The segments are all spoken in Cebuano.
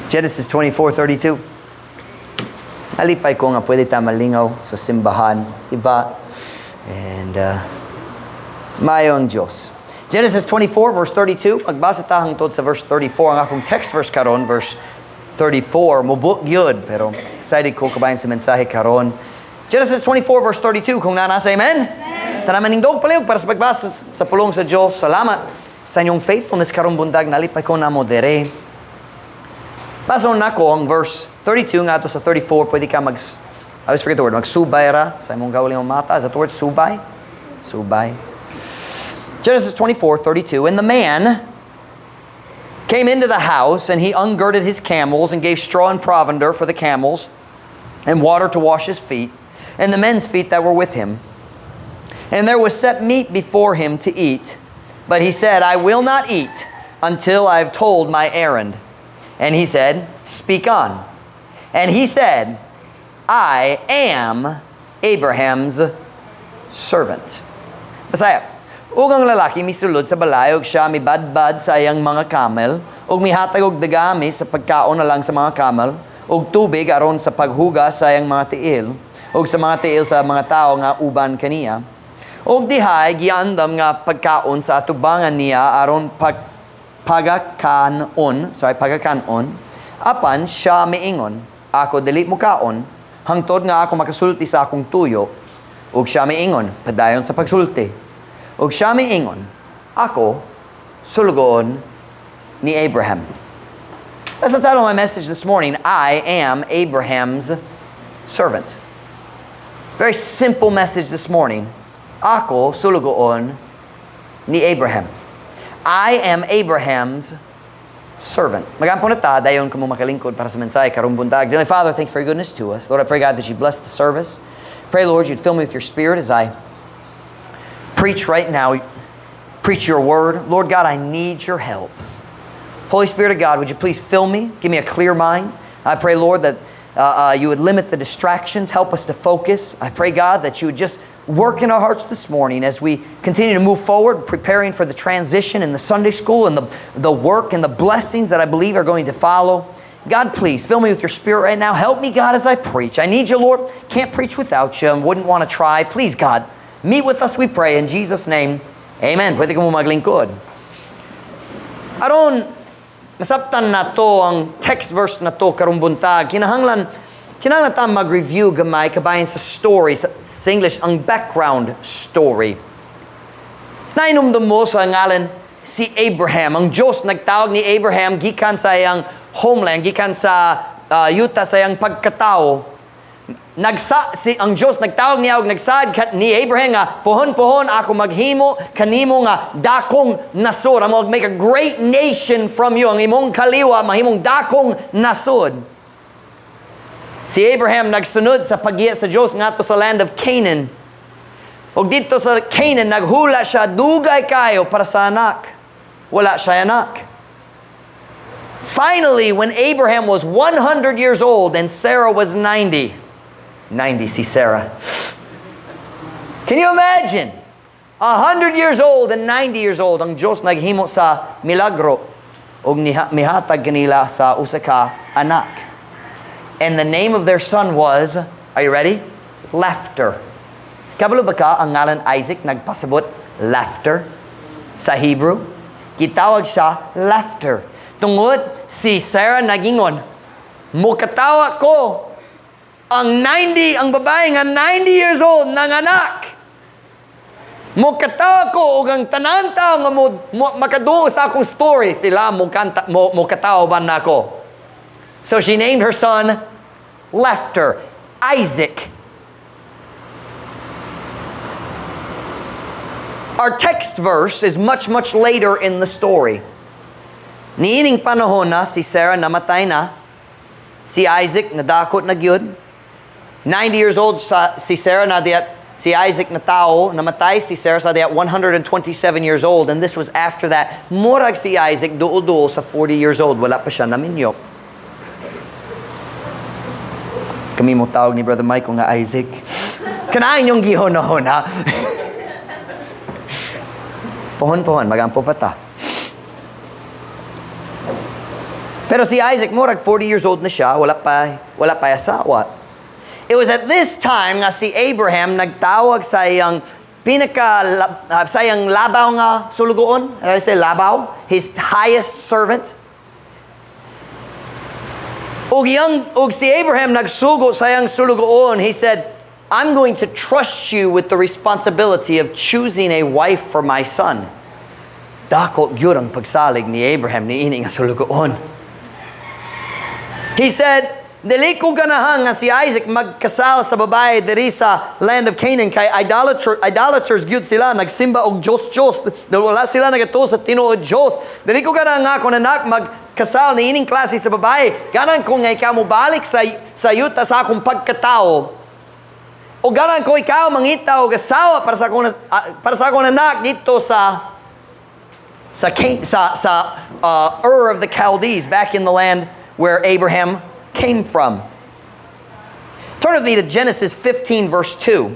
Genesis 24:32. Nalipay ko nga pwede ta malingaw sa simbahan, diba? And maayo ang Diyos. Genesis 24 verse 32. Magbasa ta hangtod sa verse 34. Ang akong text verse karon, verse 34. Mubo gyud, pero excited ko kabahin sa mensahe karon. Genesis 24 verse 32. Kung naa na, say amen. Amen. Tanan manindog palihog para sa pagbasa sa pulong sa Diyos. Salamat sa inyong faithfulness karong buntag. Nalipay ko namo dere. Basa nako ang verse 32 ngadto sa 34. Pwede ka mag, I always forget the word, magsubay ra sa imong kaugalingong mata. Is that the word? Subay? Subay. Genesis 24:32. And the man came into the house, and he ungirded his camels, and gave straw and provender for the camels, and water to wash his feet, and the men's feet that were with him. And there was set meat before him to eat. But he said, "I will not eat until I have told my errand." And he said, "Speak on." And he said, "I am Abraham's servant." Bisaya. Ug ang lalaki misulod sa balay ug siya mibadbad sa iyang mga camel ug mihatag og dagami sa pagkaon alang sa mga camel ug tubig aron sa paghugas sa iyang mga tiil ug sa mga tiil sa mga tawo nga uban kaniya. Ug dihay giandam nga pagkaon sa atubangan niya aron pagakanon, sorry, pagakanon. Apan siya miingon, "Ako dili mokaon hangtod nga ako makasulti sa akong tuyo." Ug siya miingon, "Padayon sa pagsulti." Ug siya miingon, "Ako sulugoon ni Abraham." That's the title of my message this morning. I am Abraham's servant. Very simple message this morning. Ako sulugoon ni Abraham. I am Abraham's servant. Magampo na ta, dayon kamo makalingkod para sa mensahe karong buntag. Dear Father, thank you for your goodness to us. Lord, I pray, God, that you bless the service. Pray, Lord, you'd fill me with your Spirit as I preach right now. Preach your word. Lord God, I need your help. Holy Spirit of God, would you please fill me? Give me a clear mind. I pray, Lord, that you would limit the distractions, help us to focus. I pray, God, that you would just work in our hearts this morning as we continue to move forward, preparing for the transition in the Sunday school and the work and the blessings that I believe are going to follow. God, please fill me with your Spirit right now. Help me, God, as I preach. I need you, Lord. Can't preach without you and wouldn't want to try. Please, God, meet with us, we pray. In Jesus' name, amen. Pwede kamo maglingkod. Aron masabtan nato ang text verse nato karong buntag, kinahanglan ta mag-review gamay kabahin sa story, sa English, ang background story. Nainumdum mo sa ngalan si Abraham. Ang Diyos nagtawag ni Abraham gikan sa iyang homeland, gikan sa yuta sa iyang pagkatao. Ang Diyos nagtawag niya og nagsaad ni Abraham nga pohon-pohon ako maghimo kanimo nga dakong nasod. I'm gonna make a great nation from you. Ang imong kaliwa mahimong dakong nasod. Si Abraham nagsunod sa paggiya sa Diyos ngadto sa land of Canaan. Og didto sa Canaan naghula siya dugay kayo para sa anak. Wala siya anak. Finally, when Abraham was 100 years old and Sarah was 90, 90 si Sarah. Can you imagine? 100 years old and 90 years old, ang Diyos naghimo sa milagro og mihatag kanila sa usa ka anak. And the name of their son was, are you ready? Laughter. Kabalo ba ka ang ngalan Isaac nagpasabot laughter sa Hebrew? Gitawag siya Laughter. Tungod si Sarah nagingon, "Mukatawa ko ang 90, ang babae nga 90 years old nanganak. Mukatawa ko ug ang tanan tao nga mo makaduol sa akong story, sila mo kanta mo mukatawa ba nako." So she named her son Laughter, Isaac. Our text verse is much, much later in the story. Niining panahon na si Sarah namatay na, si Isaac nadakot na gyud. 90 years old si Sarah na diat si Isaac na tao, namatay si Sarah sa diat 127 years old, and this was after that. Murag si Isaac duol-duol sa 40 years old, wala pa siya naminyo. Kami mo tawag ni Brother Michael nga Isaac. Kanain yung gihonahon, ha? Pohon-pohon, magampo pa ta. Pero si Isaac, murag 40 years old na siya, wala pa asawa. It was at this time nga si Abraham nagtawag sa iyang pinaka sa iyang labaw nga sulugoon. I say labaw, his highest servant. Ug si Abraham nagsugo sa iyang sulugoon. He said, "I'm going to trust you with the responsibility of choosing a wife for my son." Dako gyud ang pagsalig ni Abraham ni ini nga sulugoon. He said, "Dili ko ganahan nga si Isaac magkasal sa babae diri sa land of Canaan kay idolaters gyud sila, nagsimba og Diyos Diyos. Wala sila nagatuo sa tinuod Diyos. Dili ko ganahan nga akong anak magkasal ni ining klase sa babae. Ganahan ko nga ikaw mobalik sa yuta sa akong pagkatao. O ganahan ko ikaw mangita og asawa para sa akong anak dito sa Ur of the Chaldees, back in the land where Abraham came from." Turn with me to Genesis 15 verse 2.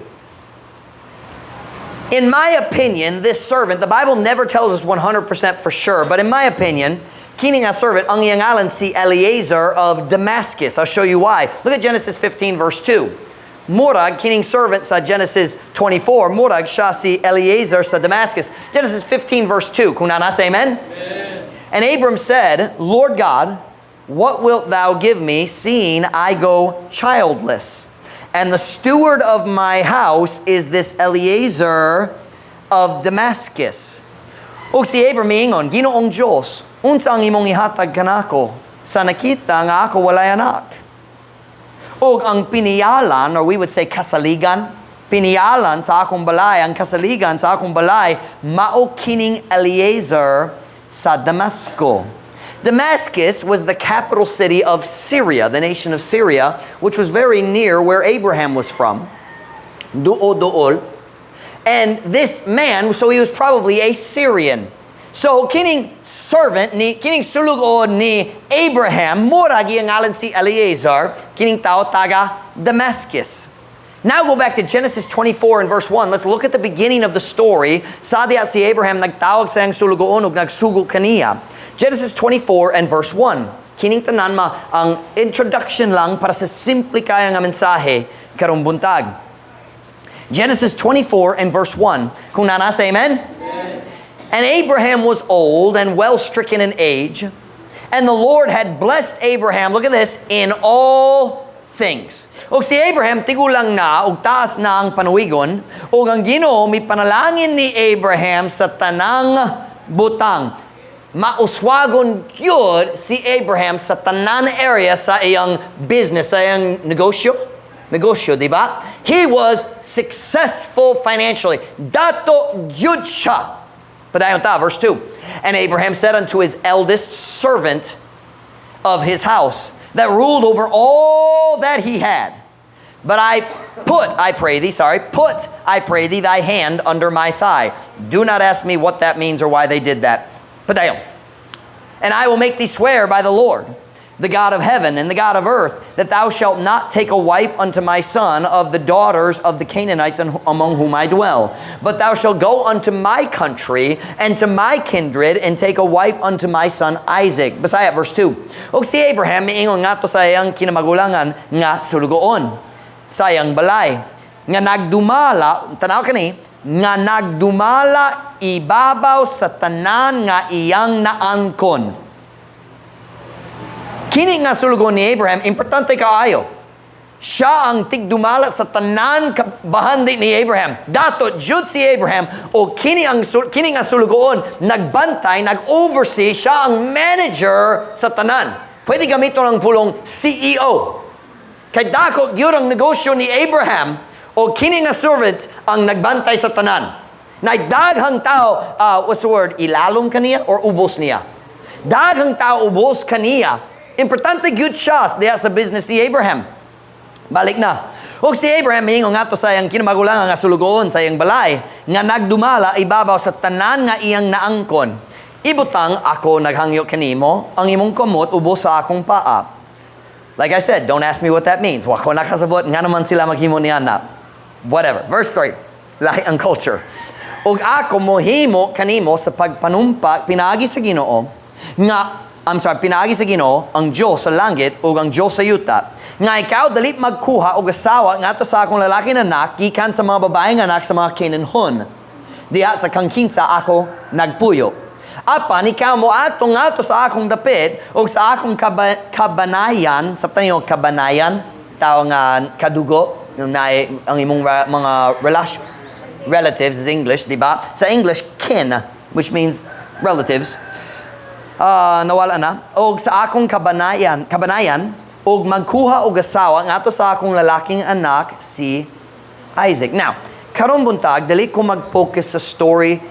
In my opinion, this servant, the Bible never tells us 100% for sure, but in my opinion, kini nga servant, ang iyang ngalan si Eliezer of Damascus. I'll show you why. Look at Genesis 15 verse 2. Murag, kining servant sa Genesis 24, murag siya si Eliezer sa Damascus. Genesis 15 verse 2. Kung naa na, say amen. Amen. And Abram said, "Lord God, what wilt thou give me, seeing I go childless? And the steward of my house is this Eliezer of Damascus." Ug si Abram miingon, "Ginoong Diyos, unsa ang imong ihatag kanako sa nakita nga ako walay anak? Ug ang piniyalan," or we would say kasaligan, "piniyalan sa akong balay, ang kasaligan sa akong balay, mao kining Eliezer sa Damasco." Damascus was the capital city of Syria, the nation of Syria, which was very near where Abraham was from. Duo-duol. And this man, so he was probably a Syrian. So kining servant ni kining sulugoon ni Abraham, murag iyang ngalan si Eliezer, kining tao taga Damascus. Now go back to Genesis 24 and verse 1. Let's look at the beginning of the story. Sa diha si Abraham nagtawag sa iyang sulugoon ug nagsugo kaniya. Genesis 24 and verse 1. Kining tanan ma ang introduction lang para sa simple kaya nga mensahe karong buntag. Genesis 24 and verse 1. Kung naa na, say amen. Amen. And Abraham was old and well stricken in age, and the Lord had blessed Abraham, look at this, in all things. Og si Abraham tigulang na ug taas na ang panuwigon, ug ang Ginoo mipanalangin ni Abraham sa tanang butang. Mauswagon gyud si Abraham sa tanan area sa iyang business, sa iyang negosyo. Negosyo, di ba? He was successful financially. Dato gyud siya. Padayon ta, verse 2. And Abraham said unto his eldest servant of his house that ruled over all that he had, "But I put, I pray thee, sorry, put, I pray thee, thy hand under my thigh." Do not ask me what that means or why they did that. Padayon. "And I will make thee swear by the Lord, the God of heaven and the God of earth, that thou shalt not take a wife unto my son of the daughters of the Canaanites among whom I dwell. But thou shalt go unto my country and to my kindred and take a wife unto my son Isaac." Bisaya, verse 2. Og si Abraham miingon ngadto sa iyang kinamagulangan nga sulugoon sa iyang balay nga nagdumala, tanaw kani, nga nagdumala ibabaw sa tanan nga iyang naangkon. Kini nga sulugoon ni Abraham, importante kaayo. Siya ang tigdumala sa tanan bahandi ni Abraham. Dato jud si Abraham o kini nga sulugoon nagbantay, nag-oversee, siya ang manager sa tanan. Pwede gamiton ang pulong CEO. Kay dako gyud ang negosyo ni Abraham o kini nga servant ang nagbantay sa tanan. Na daghang tao, what's the word, ilalom kaniya or ubos niya? Daghang tao ubos kaniya. Importante gyud siya diha sa business ni Abraham. Balik na. Ug si Abraham miingon ngadto sa iyang kinamagulangan nga sulugoon sa iyang balay nga nagdumala ibabaw sa tanan nga iyang naangkon, "Ibutang, ako naghangyo kanimo, ang imong kamot ubos sa akong paa." Like I said, don't ask me what that means. Wa ko nakasabot nga naman sila maghimo niya na. Whatever. Verse 3. Lahi ang culture. "Ug ako mohimo kanimo sa pagpanumpa pinaagi sa Ginoo nga I'm sorry, pinaagi sa Ginoo, ang Diyos sa langit ug ang Diyos sa yuta, nga ikaw dali magkuha og asawa ngadto sa akong lalaking anak gikan sa mga babaeng anak sa mga Canaanhon. Diha sa kangkinsa ako nagpuyo. Apan ikaw moadto ngadto sa akong dapit ug sa akong kabanayan, sa tayo kabanayan, tao nga kadugo, na ang imong mga relasyon, relatives is English, di ba? Sa English, kin, which means relatives. Nawala na. Og sa akong kabanayan, og magkuha og asawa ngadto sa akong lalaking anak si Isaac. Now, karon buntag, dili ko mag-focus sa story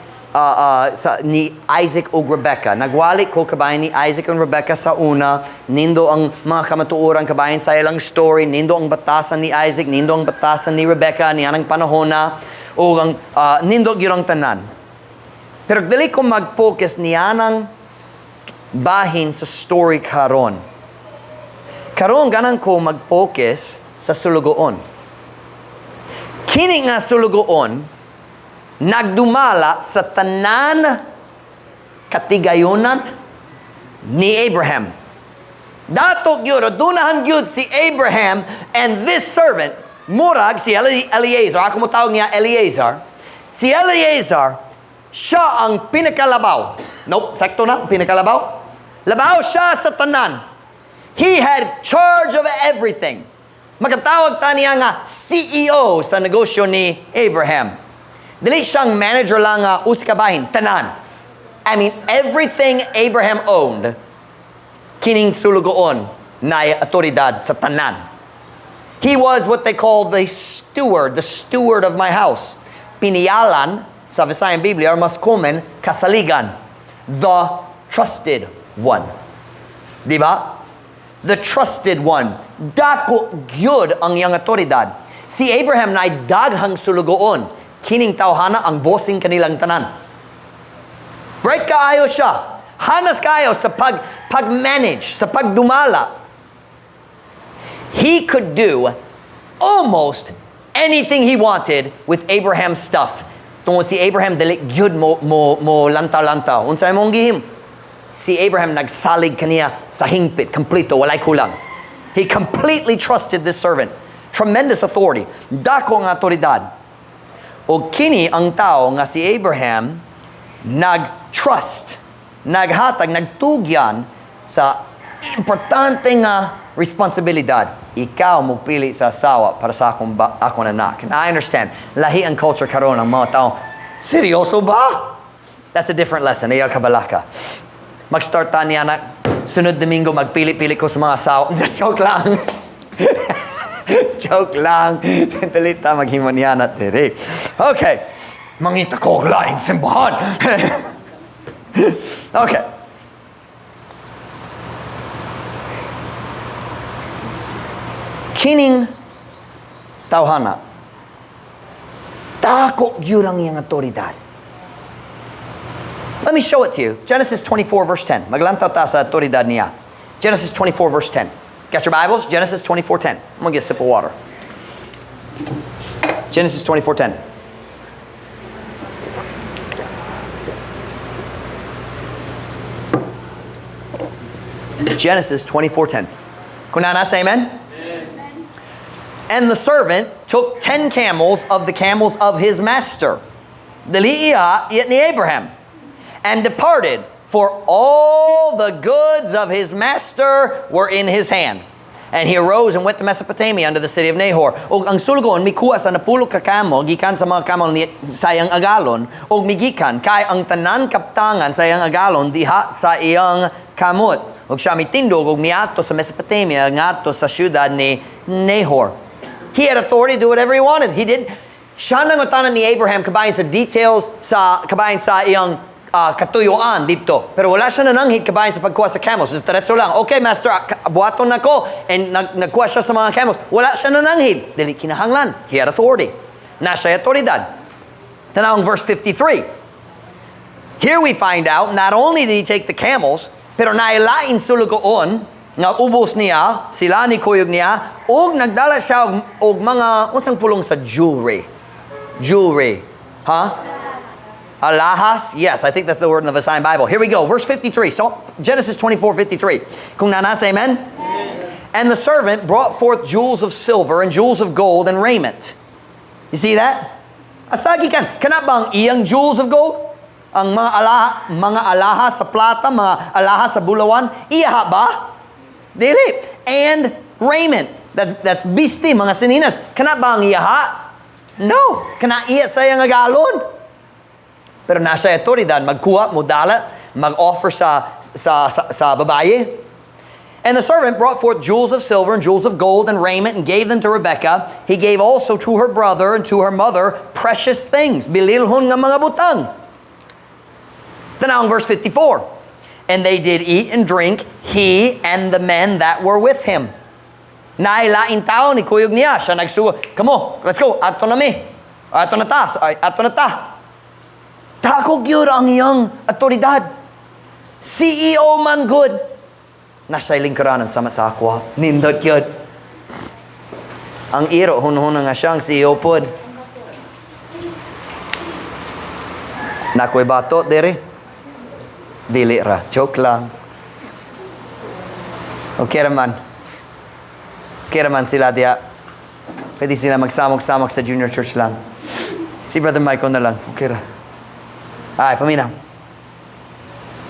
ni Isaac ug Rebecca. Nagwali ko kabahin ni Isaac ug Rebecca sa una, nindo ang mga kamatuoran kabahin sa ilang story, nindo ang batasan ni Isaac, nindo ang batasan ni Rebecca nianang panahon na, ug ang nindo gyud ang tanan. Pero dili ko mag-focus nianang bahin sa story karon. Karon ganan ko mag-focus sa sulugoon. Kini nga sulugoon nagdumala sa tanan katigayonan ni Abraham. Dato gyud, dunahan gyud si Abraham and this servant, murag si Eliezer, ako mo tawag niya Eliezer. Si Eliezer, siya ang pinakalabaw. Nope, sakto na, pinakalabaw. Labaw siya sa tanan. He had charge of everything. Magkatawag ta niya nga CEO sa negosyo ni Abraham. Dili siyang manager lang nga usa ka bahin, tanan. I mean, everything Abraham owned, kining sulugoon na autoridad sa tanan. He was what they call the steward of my house. Piniyalan sa Visayan Biblia, or mas common, kasaligan. The trusted one. Di ba? The trusted one. Dako gyud ang iyang autoridad. Si Abraham na daghang sulugoon. Kining tawhana ang bossing kanilang tanan. Bright kaayo siya. Hanas kaayo sa pag-manage, sa pagdumala. He could do almost anything he wanted with Abraham's stuff. Tungod si Abraham dili gyud mo lantaw-lantaw. Unsa imong gihim? Si Abraham nagsalig kaniya sa hingpit, kompleto, walay kulang. He completely trusted this servant. Tremendous authority. Dako ang autoridad. O kini ang tao nga si Abraham nag-trust, naghatag, nagtugyan sa importante nga responsibilidad. Ikaw mo pili sa asawa para sa akong anak. And I understand, lahi ang culture karon ang mga tao. Seryoso ba? That's a different lesson. Ayaw kabalaka. Mag-start ta niya na sunod Domingo magpili-pili ko sa mga asawa. Just joke lang. Joke lang. Dali ta maghimo niya na diri. Okay. Mangita ko og laing simbahan. Okay. Kining tawhana, dako gyud ang iyang autoridad. Let me show it to you. Genesis 24 verse 10. Maglantaw ta sa autoridad niya. Genesis 24 verse 10. Got your Bibles? Genesis 24:10. I'm going to get a sip of water. Genesis 24:10. Genesis 24:10. Kunana, say amen? Amen. And the servant took 10 camels of the camels of his master, dili iya ni Abraham, and departed, for all the goods of his master were in his hand. And he arose and went to Mesopotamia unto the city of Nahor. Og ang sulugoon mikuha sa napulo ka camel gikan sa mga camel ni sa iyang agalon, og migikan kay ang tanan kaptangan sa iyang agalon diha sa iyang kamot. Og siya mitindog og miadto sa Mesopotamia ngadto sa syudad ni Nahor. He had authority to do whatever he wanted. He didn't. Siya nangutana ni Abraham kabahin sa details sa kabahin sa iyang katuyuan dito. Pero wala siya nananghid kabahin sa pagkuha sa camels. Just diretso lang. Okay, master, buhaton na ko. And nagkuha siya sa mga camels. Wala siya nananghid. Dili kinahanglan. He had authority. Na siya autoridad. Tanawang verse 53. Here we find out, not only did he take the camels, pero nailain sulugoon nga ubos niya, sila ni kuyog niya, og nagdala siya og mga, unsang pulong sa jewelry? Jewelry. Ha? Alahas? Yes, I think that's the word in the Visayan Bible. Here we go. Verse 53. So, Genesis 24:53. Kung naa na, say amen. Amen. And the servant brought forth jewels of silver and jewels of gold and raiment. You see that? Asa gikan? Kana bang iyang jewels of gold? Ang mga alaha sa plata, mga alaha sa bulawan, iya ba? Dili. And raiment. That's bisti, mga sininas. Kana ba ang iyaha? No. Kana iya sa iyang agalon. Pero naa siya'y awtoridad, magkuha, modala, mag-offer sa babaye. And the servant brought forth jewels of silver and jewels of gold and raiment and gave them to Rebekah. He gave also to her brother and to her mother precious things. Bililhon nga mga butang. Then now in verse 54. And they did eat and drink, he and the men that were with him. Naay laing tao ni kuyog niya. Siya nagsugo. Come on, let's go. Ato na mi. Ato na ta. Ay, ato na ta. Dako gyud ang iyang awtoridad. CEO man gud. Naa siya'y lingkuranan sama sa ako. Nindot gyud. Ang iro, hunhuna nga siyang CEO pod. Naa ko'y bato, dere. Dili ra. Joke lang. Okay raman. Okay raman sila diya. Pwede sila magsamok-samok sa junior church lang. Si Brother Michael na lang. Okay ra. Alright, paminaw.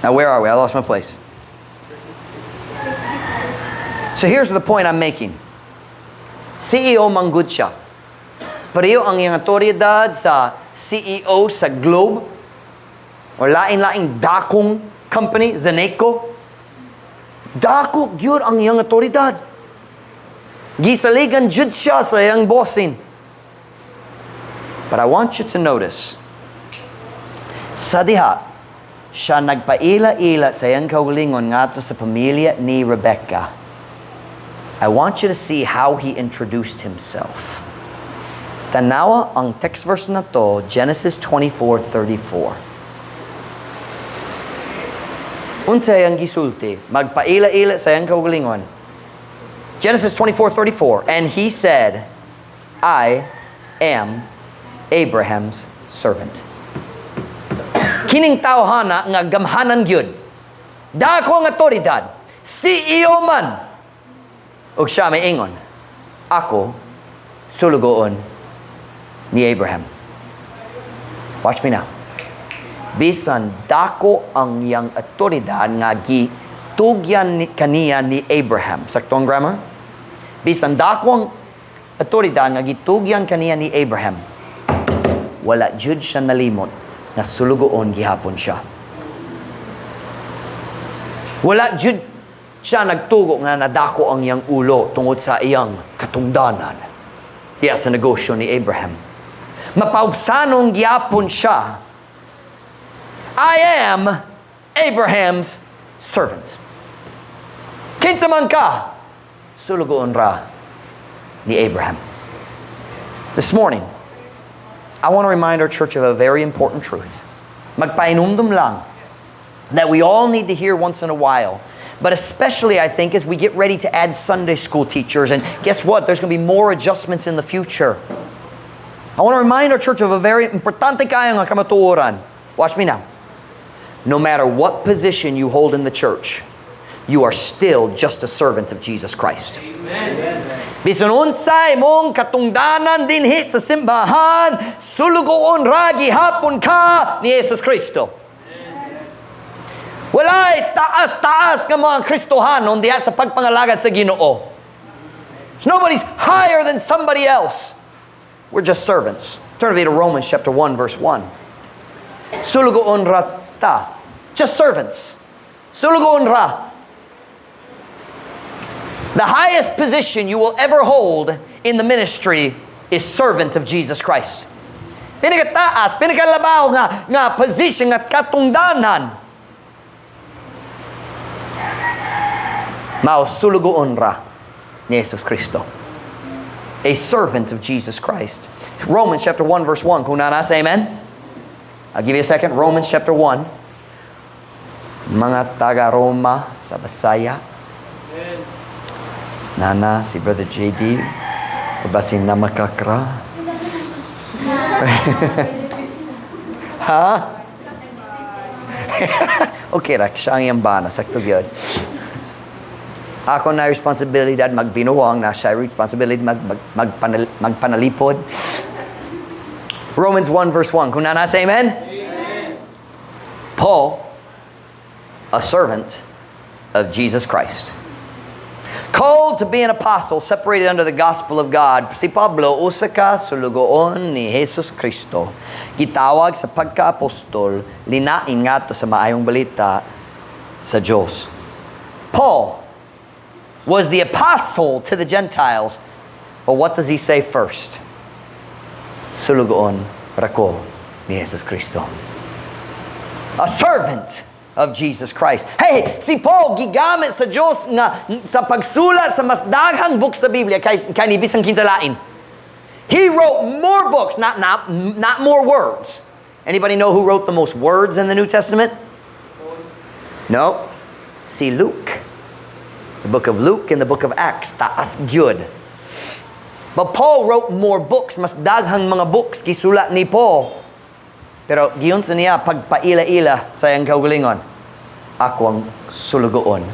Now where are we? I lost my place. So here's the point I'm making. CEO manggud siya. Pareho ang iyang awtoridad sa CEO sa Globe or lain-laing dakong company, Zeneco. Dako gyud ang iyang awtoridad. Gisaligan jud siya sa iyang bossing. But I want you to notice, sa diha, siya nagpaila-ila sa iyang kaugalingon ngadto sa pamilya ni Rebecca. I want you to see how he introduced himself. Tanawa ang text verse na to, Genesis 24:34. Unsa iyang gisulti, magpaila-ila sa iyang kaugalingon. Genesis 24:34, and he said, I am Abraham's servant. Kining tawhana nga gamhanan gyud. Dako ang awtoridad, CEO man. Ug siya may ingon, ako sulugoon ni Abraham. Watch me now. Bisan dako ang iyang awtoridad nga gitugyan kaniya ni Abraham. Sakto ang grammar? Bisan dako ang awtoridad nga gitugyan kaniya ni Abraham, wala jud siya nalimot nga sulugoon gihapon siya. Wala jud siya nagtugo nga nadako ang iyang ulo tungod sa iyang katungdanan diya sa negosyo ni Abraham. Mapaubsanong gihapon siya. I am Abraham's servant. Kinsa man ka, sulugoon ra ni Abraham. This morning, I want to remind our church of a very important truth. Magpainumdum lang that we all need to hear once in a while. But especially, I think, as we get ready to add Sunday school teachers. And guess what? There's going to be more adjustments in the future. I want to remind our church of a very importante kaayo nga kamatuoran. Watch me now. No matter what position you hold in the church, you are still just a servant of Jesus Christ. Amen. Bisan unsay mong katungdanan dinhi sa simbahan, sulugoon ra gihapon ka ni Jesus Kristo. Walay taas-taas nga mga Kristohanon diha sa pagpangalagad sa Ginoo. Nobody's higher than somebody else. We're just servants. Turn with me to Romans chapter 1 verse 1. Sulugoon ra ta. Just servants. Sulugoon ra. The highest position you will ever hold in the ministry is servant of Jesus Christ. Pinakataas, pinakalabaw nga position nga katungdanan. Mao sulugoon ra ni Jesus Kristo. A servant of Jesus Christ. Romans chapter 1 verse 1. Kung naa na, say amen. I'll give you a second. Romans chapter 1. Mga taga-Roma sa Bisaya. Nana, si Brother JD. O ba si Namakakra? Ha? Okay ra, siya ang iyang bana, sakto gyud. Ako na responsibilidad magbinuang, na siya responsibilidad magpanalipod. Romans 1 verse 1. Kung naa na, say amen? Amen. Paul, a servant of Jesus Christ, called to be an apostle, separated under the gospel of God. Si Pablo, usa ka sulugoon ni Jesus Kristo. Gitawag sa pagka-apostol, linain ngadto sa maayong balita sa Diyos. Paul was the apostle to the Gentiles. But what does he say first? Sulugoon ra ko ni Jesus Kristo. A servant of Jesus Christ. Hey, si Paul gigamit sa Diyos nga sa pagsulat sa mas daghang book sa Biblia kay ni bisan kinsa lain. He wrote more books, not more words. Anybody know who wrote the most words in the New Testament? No. Si Luke. The book of Luke and the book of Acts, taas gyud. But Paul wrote more books, mas daghang mga books gisulat ni Paul. Pero giunsa niya pagpaila-ila sa iyang kaugalingon. Ako ang sulugoon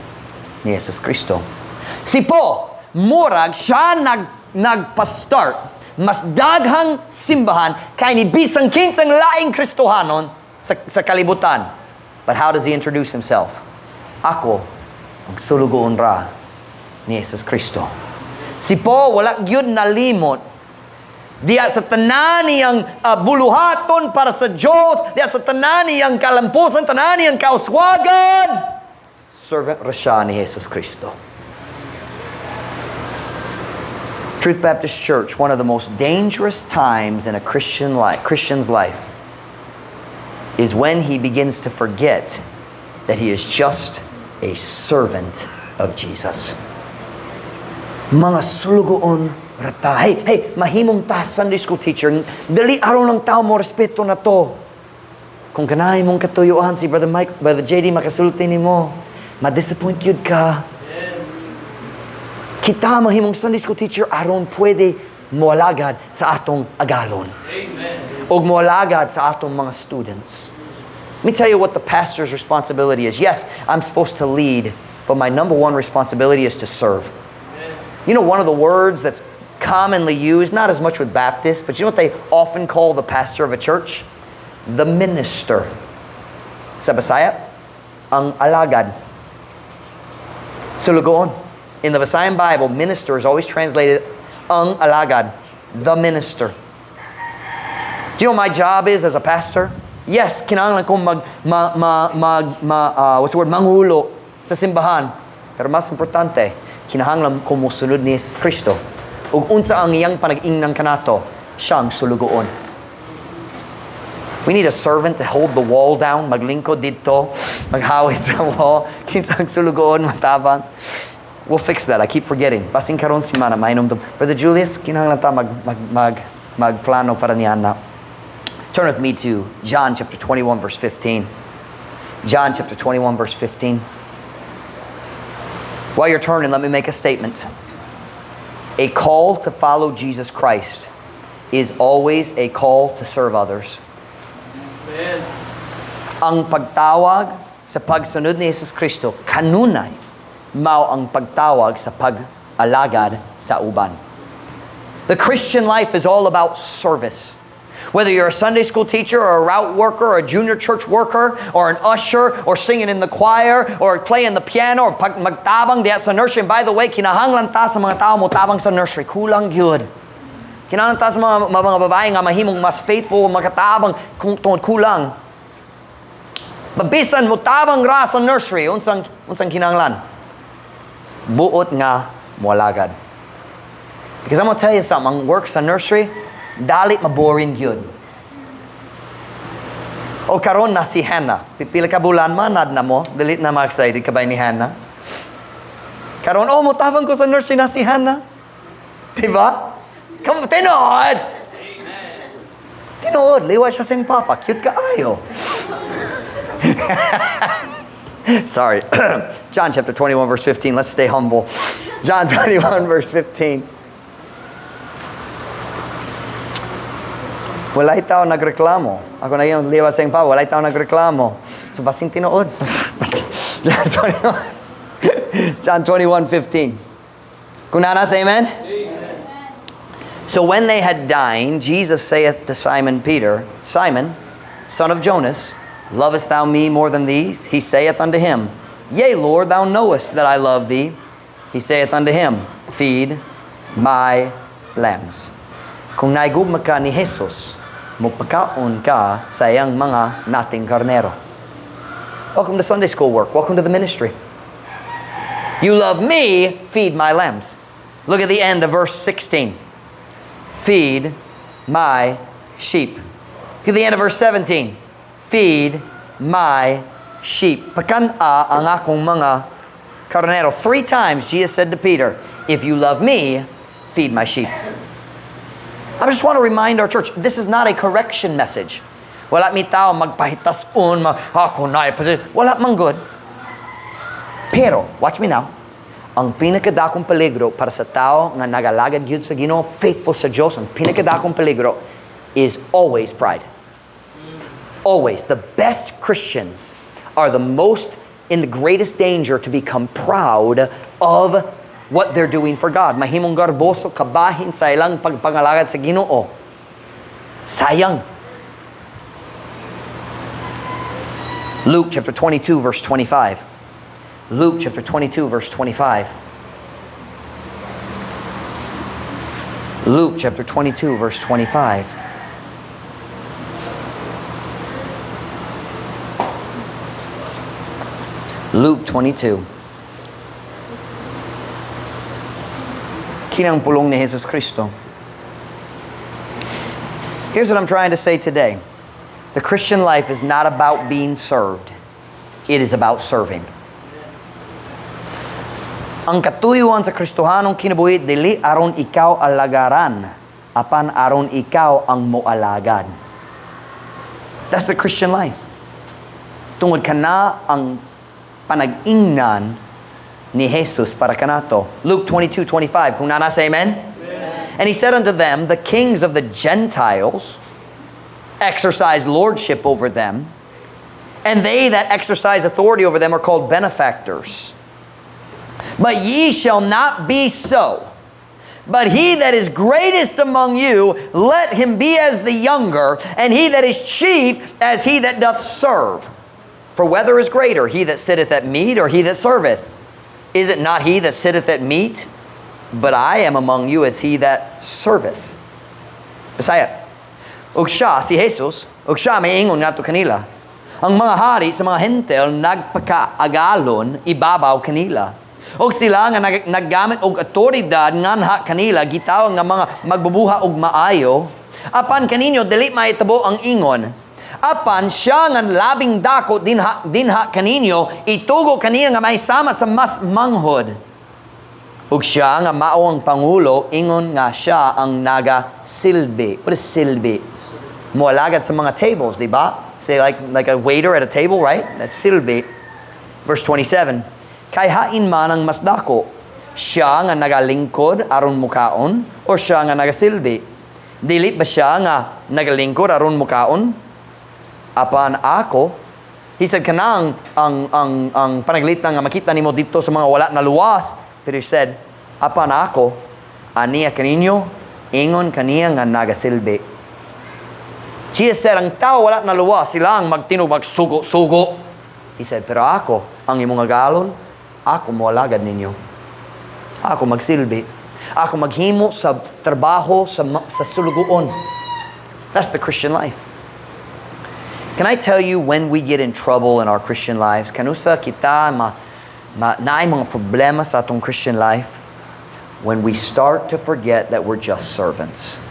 ni Jesus Kristo. Si Paul, murag siya nagpa-start mas daghang simbahan kay ni bisan kinsang laing Kristohanon sa kalibutan. But how does he introduce himself? Ako ang sulugoon ra ni Jesus Kristo. Si Paul wala gyud nalimot diya sa tanan niyang buluhaton para sa Diyos, diya sa tanan niyang kalampusan, tanan niyang kauswagan. Servant ra siya ni Jesus Kristo. Truth Baptist Church, one of the most dangerous times in a Christian's life is when he begins to forget that he is just a servant of Jesus. Mga sulugoon ra ta. Hey, hey, mahimong ta Sunday school teacher. Dali aron lang tao mo respeto na to. Kung kanahay mong katuyuan si Brother Mike, Brother JD makasulti nimo, ma-disappoint gyud ka. Kita mahimong Sunday school teacher aron pwede moalagad sa atong agalon. Amen. Og moalagad sa atong mga students. Let me tell you what the pastor's responsibility is. Yes, I'm supposed to lead, but my number one responsibility is to serve. Amen. You know, one of the words that's commonly used, not as much with Baptists, but you know what they often call the pastor of a church? The minister. Sa Bisaya, ang alagad. Sulugoon. In the Visayan Bible, minister is always translated ang alagad, the minister. Do you know what my job is as a pastor? Yes, kinahanglan kong mag, ma, ma, mag, ma, what's the word, mangulo sa simbahan. Pero mas importante, kinahanglan ko mosunod ni Jesus Kristo. Ug unsa ang iyang panag-ingnan kanato, siya ang sulugoon. We need a servant to hold the wall down, maglingkod dito, maghawid sa wall, kinsa ang sulugoon matabang. We'll fix that. I keep forgetting. Basin karon simana, mainom. Brother Julius, kinahanglan ta magplano para niya na. Turn with me to John chapter 21, verse 15. John chapter 21, verse 15. While you're turning, let me make a statement. A call to follow Jesus Christ is always a call to serve others. Amen. Ang pagtawag sa pagsunod ni Jesus Kristo kanunay mao ang pagtawag sa pag-alagad sa uban. The Christian life is all about service. Whether you're a Sunday school teacher or a route worker or a junior church worker or an usher or singing in the choir or playing the piano or magtabang diya sa nursery. And by the way, kinahanglan ta sa mga tao mo tabang sa nursery. Kulang gyud. Kinahanglan ta sa mga babae nga mahimong mas faithful makatabang kung tungod kulang. Mabisan mo tabang ra sa nursery, unsang kinahanglan? Buot nga moalagad. Because I'm going to tell you something, ang work sa nursery, dali maboring gyud. O karon na si Hannah. Pipila ka bulan manad na mo, dili na ma-excited ka ba ni Hannah? Karon, oh, motabang ko sa nursery na si Hannah. Diba? Come, tinuod! Amen. Tinuod, liwa siya sa iyang papa. Cute ka ayo. Sorry. John chapter 21, verse 15. Let's stay humble. John 21, verse 15. Wala'y tao nagreklamo. Ako na yung liwat sa iyang papa, walay tao nagreklamo. So, basing tinuod. John 21, John 21:15. Kung naa na, say amen? Amen. So when they had dined, Jesus saith to Simon Peter, "Simon, son of Jonas, lovest thou me more than these?" He saith unto him, "Yea, Lord, thou knowest that I love thee." He saith unto him, "Feed my lambs." Kung naigugma ka ni Jesus, mupakaon ka sa iyang mga nating karnero. Welcome to Sunday school work. Welcome to the ministry. You love me, feed my lambs. Look at the end of verse 16. Feed my sheep. Look at the end of verse 17. Feed my sheep. Pakan-a ang akong mga karnero. Three times Jesus said to Peter, "If you love me, feed my sheep." I just want to remind our church, this is not a correction message. Wala mi tao magpahitason, ma, ako na, wala man gud. Pero, watch me now, ang pinakadakong peligro para sa tao nga nagalagad gyud sa Ginoo, faithful sa Dios, ang pinakadakong peligro is always pride. Always. The best Christians are the most in the greatest danger to become proud of what they're doing for God. Mahimong garboso kabahin sa ilang pagpangalagad sa Ginoo. Sayang. Luke chapter 22 verse 25. Luke chapter 22 verse 25. Luke chapter 22 verse 25. Luke 22. Kinang pulong ni Jesus Cristo. Here's what I'm trying to say today. The Christian life is not about being served. It is about serving. Ang katuyuan sa Kristohanong kinabuhi, dili aron ikaw alagaran, apan aron ikaw ang moalagad. That's the Christian life. Tungod kana ang panag-ingnan ni Jesus para kanato. Luke 22:25. Kung naa na, say amen? Amen. And he said unto them, "The kings of the Gentiles exercise lordship over them, and they that exercise authority over them are called benefactors. But ye shall not be so. But he that is greatest among you, let him be as the younger, and he that is chief as he that doth serve. For whether is greater, he that sitteth at meat or he that serveth? Is it not he that sitteth at meat? But I am among you as he that serveth." Bisaya. Ug siya, si Jesus, ug siya may ingon ngadto kanila, "Ang mga hari sa mga Hentil nagpakaagalon ibabaw kanila. Og sila nga naggamit og awtoridad nganha kanila gitawag nga mga magbubuha og maayo. Apan kaninyo dili mahitabo ang ingon. Apan siya nga labing dako dinha kaninyo itugo kaniya nga mahisama sa mas manghod. Ug siya nga mao ang pangulo ingon nga siya ang nagasilbi." What is silbi? Moalagad sa mga tables, di ba? Say like a waiter at a table, right? That's silbi. Verse 27. Kay hain man ang mas dako, siya nga nagalingkod aron mukaon o siya nga nagasilbi? Dili ba siya nga nagalingkod aron mukaon? Apan ako, he said, kanang ang panaglitan nga makita nimo dito sa mga wala na luwas. Pero he said, apan ako, aniya kaninyo, ingon kaniya nga nagasilbi. Jesus said, ang tao wala na luwas, sila ang magtinog, magsugo-sugo. He said, pero ako, ang imong agalon, ako moalagad ninyo. Ako magsilbi. Ako maghimo sa trabaho, sa sulugoon. That's the Christian life. Can I tell you when we get in trouble in our Christian lives? Kanusa kita naay mga problema sa atong Christian life? When we start to forget that we're just servants.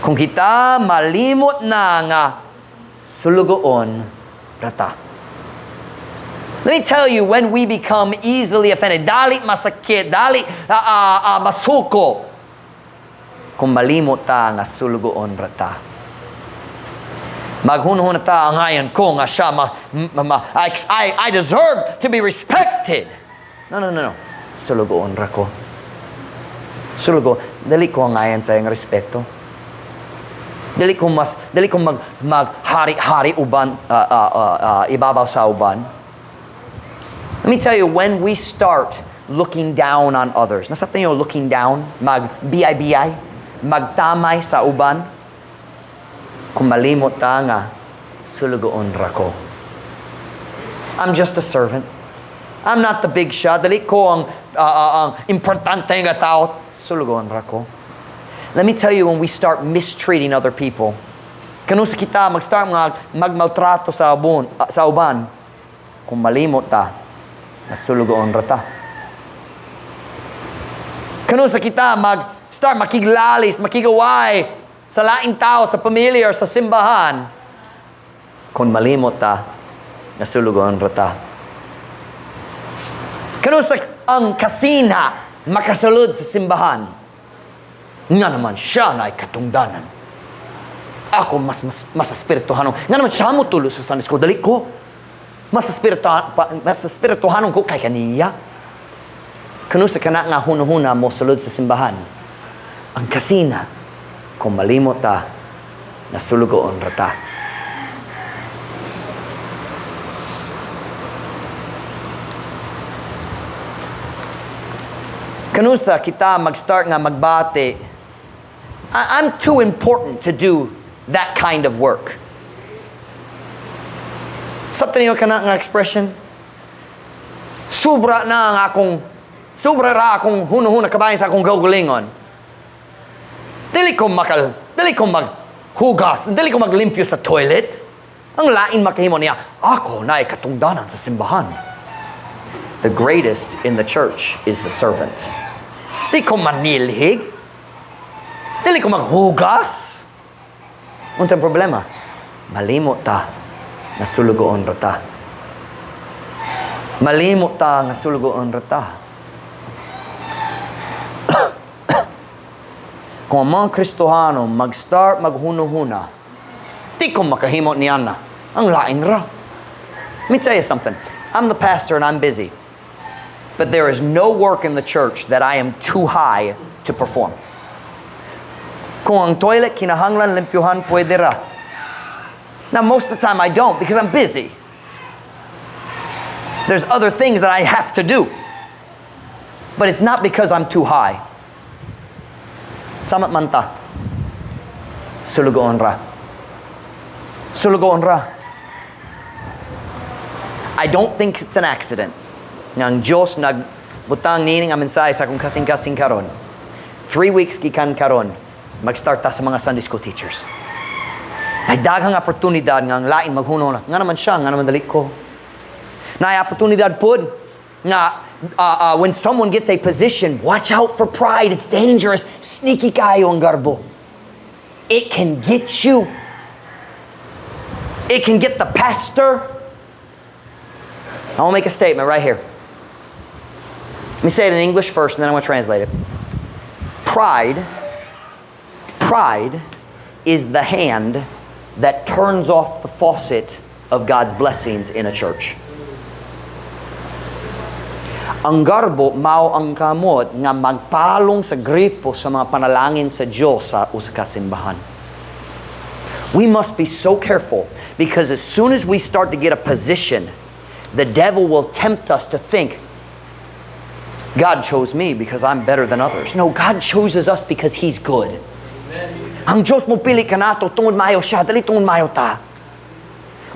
Kung kita malimot na nga sulugoon rata. Let me tell you, when we become easily offended, dali masakit, dali masuko, kung malimot ta nga sulugoon rata. Maghunhun ta ang ayan ko nga siya I deserve to be respected. No, no, no, no. Sulugoon ra ko. Sulugo, dali ko ang ayan sa iyang respeto. Dili ko maghari-hari uban ibabaw sa uban. Let me tell you, when we start looking down on others, nasabtan niyo looking down, mag BIBI, magtamay sa uban, kung malimot ta nga sulugoon ra ko. I'm just a servant. I'm not the big shot. Dili ko ang importante nga tao. Sulugoon ra ko. Let me tell you, when we start mistreating other people, kanusa kita mag-start nga magmaltrato sa uban, kung malimot ta, nasulugoon ra ta. Kanusa kita mag-start makiglalis, makigaway sa laing tao, sa pamilya, or sa simbahan, kung malimot ta, nasulugoon ra ta. Kanusa ang kasina makasulod sa simbahan, nga naman siya na ay katungdanan. Ako mas espirituhanon. Nga naman siya mo tulo sa Sunday school. Dali ko. Mas espirituhanon ko kay kaniya. Kanusa kana nga hunahuna mo sulod sa simbahan. Ang kasina, kung malimot ta, nasulugoon ra ta. Kanusa kita mag-start nga magbate, I'm too important to do that kind of work. Sabtan niyo kana nga expression? Sobra ra akong hunahuna kabahin sa akong kaugalingon. Dili ko maghugas, dili ko maglimpyo sa toilet. Ang lain makahimo niya, ako naay katungdanan sa simbahan. The greatest in the church is the servant. Di ko manilhig. Dili ko maghugas. Unsang problema? Malimot ta, nasulugoon ra ta. Malimot ta, nasulugoon ra ta. Kung ang mga Kristohano mag-start maghunuhuna, di ko makahimo niya na. Ang lain ra. Let me tell you something. I'm the pastor and I'm busy. But there is no work in the church that I am too high to perform. Kung ang toilet kinahanglan limpyuhan, pwede ra. Now, most of the time I don't because I'm busy. There's other things that I have to do. But it's not because I'm too high. Samat man ta. Sulugoon ra. Sulugoon ra. I don't think it's an accident. Nga ang Diyos nagbutang nining ang mensahe sa akong kasing-kasing karon. 3 weeks gikan karon, mag-start ta sa mga Sunday school teachers. Ay daghang oportunidad nga ang lain maghuno na. Nga naman siya, nga naman dali ko. Naay oportunidad pud nga when someone gets a position, watch out for pride. It's dangerous. Sneaky kayo ang garbo. It can get you. It can get the pastor. I want to make a statement right here. Let me say it in English first, and then I'm going to translate it. Pride is the hand that turns off the faucet of God's blessings in a church. Ang garbo mao ang kamot nga magpalong sa gripo sa mga panalangin sa Diyos sa usa ka simbahan. We must be so careful because as soon as we start to get a position, the devil will tempt us to think, God chose me because I'm better than others. No, God chooses us because He's good. Amen. Ang Diyos mo pili kanato, tungod maayo siya, dali tungod maayo ta.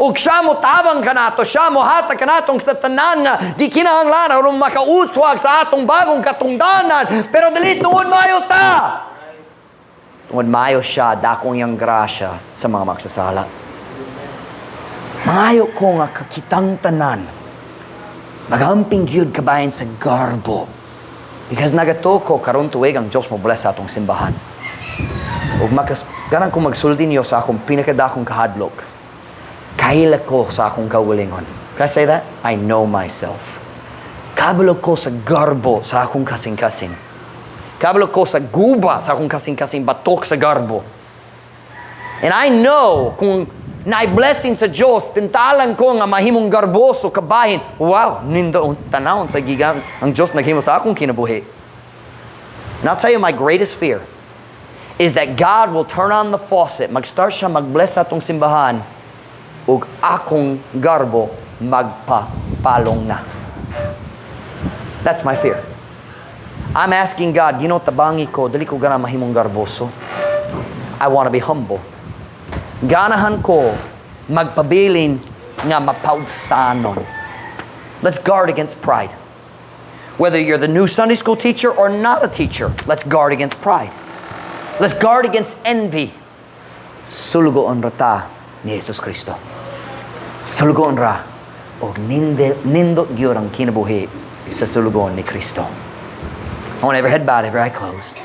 Og siya mo tabang kanato, siya mo hatag kanato sa tanan nga gikinahanglan aron makauswag sa atong bagong katungdanan, pero dali tungod maayo ta. Tungod maayo siya, dakong iyang grasya sa mga magsasala. Maayo ko nga kakitang tanan, magamping gyud kabahin sa garbo. Because nagatuo ko karon tuig ang Dios mo bless sa atong simbahan. Ug ganang ko magsulti niyo sa akong pinakadakong kahadlok. Kaila ko sa akong kaugalingon. Can I say that? I know myself. Kabalo ko sa garbo sa akong kasing-kasing. Kabalo ko sa guba sa akong kasing-kasing, batok sa garbo. And I know kung naay blessing sa Diyos, tintalan ko nga mahimong garboso, kabahin. Wow, nindo ang tanawon sa giga ang Diyos naghimo sa akong kinabuhi. And I'll tell you my greatest fear Is that God will turn on the faucet, mag-start siya mag-bless sa atong simbahan, ug akong garbo magpapalong na. That's my fear. I'm asking God, Ginoo, tabangi ko, dili ko gana mahimong garboso. I want to be humble. Ganahan ko magpabilin nga mapausanon. Let's guard against pride. Whether you're the new Sunday school teacher or not a teacher, let's guard against pride. Let's guard against envy. Sulugoon ra ta ni Jesus Kristo. Sulugoon ra og nindot gyud ang kinabuhi sa sulugoon ni Kristo. I want every head bowed, every eye closed.